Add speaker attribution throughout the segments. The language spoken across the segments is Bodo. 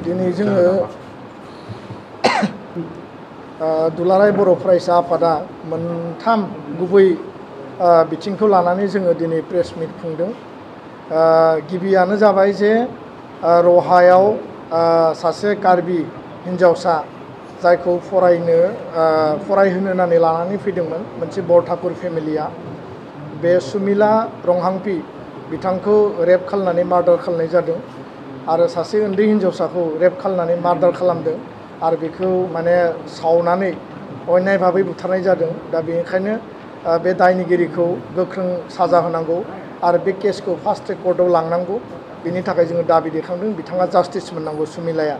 Speaker 1: दिनै जोङो दुलाराय बर' फरायसा आफादा मोनथाम गुबै बिथिंखौ लानानै जोङो दिनै प्रेस मिट खुंदों। गिबियानो जाबाय जे रहायाव सासे कार्बि हिन्जावसा जायखौ फरायहोनो होननानै लानानै फैदोंमोन मोनसे बरठाकुर फेमिलिया। बे सुमिला रंहांपि बिथांखौ रेप खालामनानै मार्डार खालामनाय जादों आरो सासे उन्दै हिन्जावसाखौ रेप खालामनानै मार्डार खालामदों आरो बेखौ माने सावनानै अन्याय भाबै बुथारनाय जादों। दा बेनिखायनो बे दायनिगिरिखौ गोख्रों साजा होनांगौ आरो बे केसखौ फास्ट ट्रेक कर्टआव लांनांगौ। बेनि थाखाय जोङो दाबि दैखांदों बिथाङा जास्टिस मोननांगौ सुमिलाया।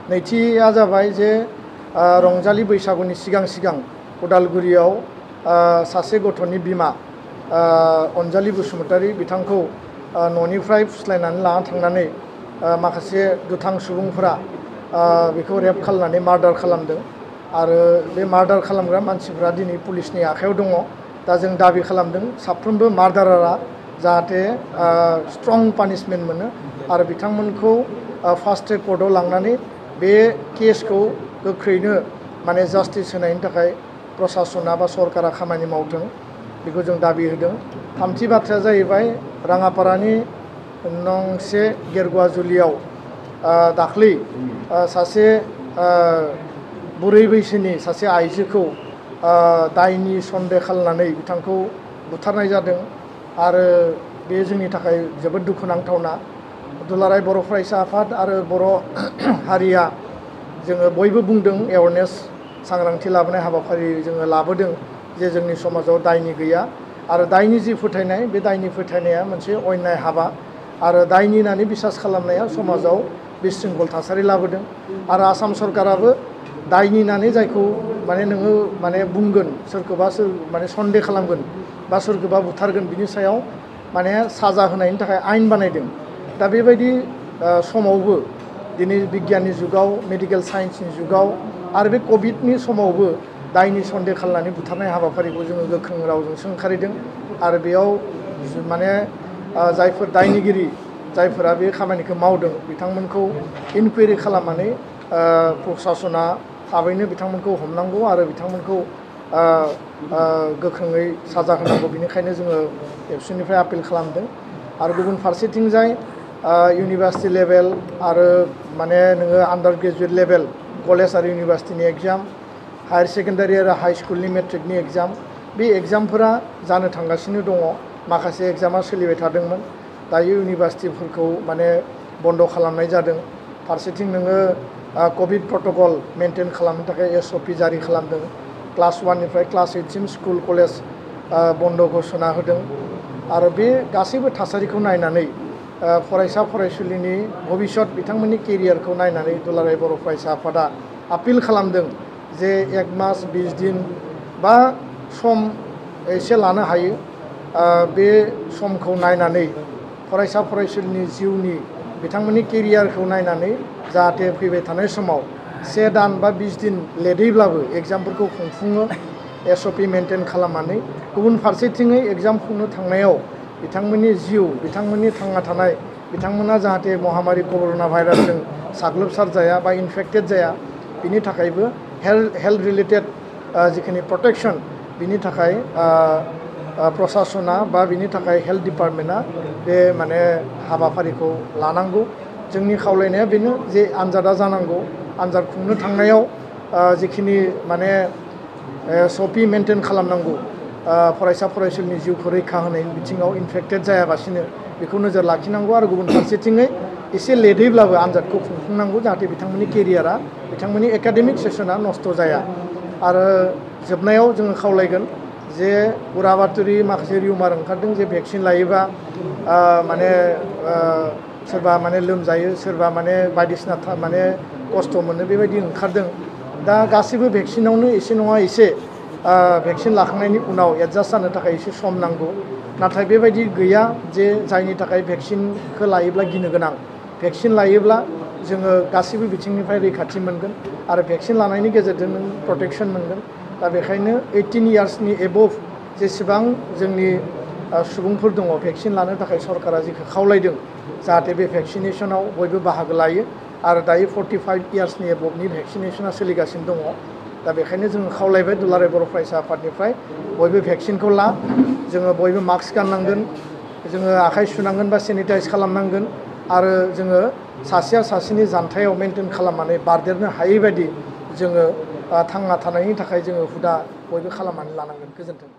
Speaker 1: नैथिया जाबाय जे रंजालि बैसागुनि सिगां उदालगुरियाव सासे गथ'नि बिमा अनजालि बसुमतारी बिथांखौ न'निफ्राय फुस्लायनानै लाना थांनानै माखासे दुथां सुबुंफोरा बेखौ रेप खालामनानै मार्डार खालामदों आरो बे मार्डार खालामग्रा मानसिफ्रा दिनै पुलिसनि आखायाव दङ। दा जों दाबि खालामदों साफ्रोमबो मार्डारारा जाहाथे स्ट्रं पानिशमेन्ट मोनो आरो बिथांमोनखौ फास्ट ट्रेक कर्टआव लांनानै बे केसखौ गोख्रैनो माने जास्टिस होनायनि थाखाय प्रसासना बा सरकारा खामानि मावथों बेखौ जों दाबि होदों। थामथि बाथ्राया जाहैबाय राङापारानि नंसे गेरगुवाजुलियाव दाख्लै सासे बुरै बैसोनि सासे आइजोखौ दायनि सन्देह खालामनानै बिथांखौ बुथारनाय जादों आरो बे जोंनि थाखाय जोबोद दुखुनांथावना। दुलाराय बर' फरायसा आफाद आरो बर' हारिया जोङो बयबो बुंदों एवारनेस सांग्रांथि लाबोनाय हाबाफारि जोङो लाबोदों जे जोंनि समाजाव दायनि गैया आरो दायनि जि फोथायनाय बे दायनि फोथायनाया मोनसे अन्याय हाबा आरो दायनि होननानै बिसास खालामनाया समाजाव बिशृंखल थासारि लाबोदों आरो आसाम सरकाराबो दायनि होननानै जायखौ माने नोङो माने बुंगोन सोरखौबा माने सन्देह खालामगोन बा सोरखौबा बुथारगोन बिनि सायाव माने साजा होनायनि थाखाय आयेन बानायदों। दा बेबायदि समावबो दिनै बिगियाननि जुगाव मेडिकेल साइन्सनि जुगाव आरो बे कभिडनि समावबो दायनि सन्देह खालामनानै बुथारनाय हाबाफारिखौ जोङो गोख्रों रावजों सोंखारिदों आरो बेयाव माने जायफोर दायनिगिरि जायफोरा बे खामानिखौ मावदों बिथांमोनखौ इनकुवेरि खालामनानै प्रसासना थाबैनो बिथांमोनखौ हमनांगौ आरो बिथांमोनखौ गोख्रोङै साजा होनांगौ। बेनिखायनो जोङो एबसुनिफ्राय आपिल खालामदों आरो गुबुन फारसेथिंजाय इउनिभार्सिटि लेभेल आरो माने नोङो आन्डार ग्रेजुवेट लेभेल कलेज आरो इउनिभार्सिटिनि एग्जाम हायार सेकेन्डारि आरो हाइ स्कुलनि मेट्रिकनि एग्जाम बे एग्जामफोरा जानो थांगासिनो दङ। माखासे एग्जामा सोलिबाय थादोंमोन दायो इउनिभार्सिटिफोरखौ माने बन्द' खालामनाय जादों। फारसेथिं नोङो कभिड प्रट'कल मेनटेन खालामनो थाखाय SOP जारि खालामदों। क्लास 1निफ्राय क्लास 8सिम स्कुल कलेज बन्द' घोषणा होदों आरो बे गासैबो थासारिखौ नायनानै फरायसा फरायसुलिनि भबिष्यत बिथांमोननि केरियारखौ नायनानै दुलाराय बर' फरायसा आफादा आपिल खालामदों जे 1 मास 20 दिन बा सम एसे लानो हायो। बे समखौ नायनानै फरायसा फरायसुलिनि जिउनि बिथांमोननि केरियारखौ नायनानै जाहाथे फैबाय थानाय समाव 1 दान बा 20 दिन लेटैब्लाबो एग्जामफोरखौ खुंफुङो SOP मेनटेन खालामनानै। गुबुन फारसेथिङै एग्जाम खुंनो थांनायाव बिथांमोननि जिउ बिथांमोननि थांना थानाय बिथांमोना जाहाथे महामारि कर'ना भाइरासजों साग्लोबसारजाया बा इनफेक्टेड जाया बिनि थाखायबो हेल्थ रिलेटेड जिखिनि प्रटेक्शन बिनि थाखाय प्रसासना बा बिनि थाखाय हेल्थ डिपार्टमेन्टआ बे माने हाबाफारिखौ लानांगौ। जोंनि खावलायनाया बेनो जे आनजादा जानांगौ आनजाद खुंनो थांनायाव जिखिनि माने SOP मेनटेन खालामनांगौ फरायसा फरायसुलिनि जिउखौ रैखा होनायनि बिथिङाव इनफेक्टेड जायाबासिनो बेखौ नोजोर लाखिनांगौ आरो गुबुन फारसेथिङै एसे लेटैब्लाबो आनजादखौ खुंफुंनांगौ जाहाथे बिथांमोननि केरियारा बिथांमोननि एकाडेमिक सेसना नस्थ' जाया। आरो जोबनायाव जोङो खावलायगोन जे उराबातरि माखासे रिउमार ओंखारदों जे भेक्सिन लायोबा माने सोरबा माने लोमजायो सोरबा माने बायदिसिना माने खस्थ' मोनो बेबायदि ओंखारदों। दा गासैबो भेक्सिनावनो एसे नङा एसे भेक्सिन लाखांनायनि उनाव एडजास्ट जानो थाखाय एसे सम नांगौ। नाथाय बेबायदि गैया जे जायनि थाखाय भेक्सिनखौ लायोब्ला गिनो गोनां। भेक्सिन लायोब्ला जोङो गासैबो बिथिंनिफ्राय रैखाथि मोनगोन आरो भेक्सिन लानायनि गेजेरजों नों प्रटेक्शन मोनगोन। दा बेखायनो 18 इयार्सनि एबभ जेसेबां जोंनि सुबुंफोर दङ भेक्सिन लानो थाखाय सरकारा जिखौ खावलायदों जाहाथे बे भेक्सिनेसनाव बयबो बाहागो लायो आरो दायो 45 इयार्सनि एबभनि भेक्सिनेसना सोलिगासिनो दङ दा बेखायनो जोङो खावलायबाय दुलाराय बर' फरायसा आफादनिफ्राय बयबो भेक्सिनखौ ला जोङो बयबो मास्क गाननांगोन जोङो आखाइ सुनांगोन बा सेनिटाइज खालामनांगोन आरो जोङो सासेया सासेनि जानथायाव मेनटेन खालामनानै बारदेरनो हायै बायदि जोङो थांना थानायनि थाखाय जोङो हुदा बयबो खालामनानै लानांगोन। गोजोन्थों।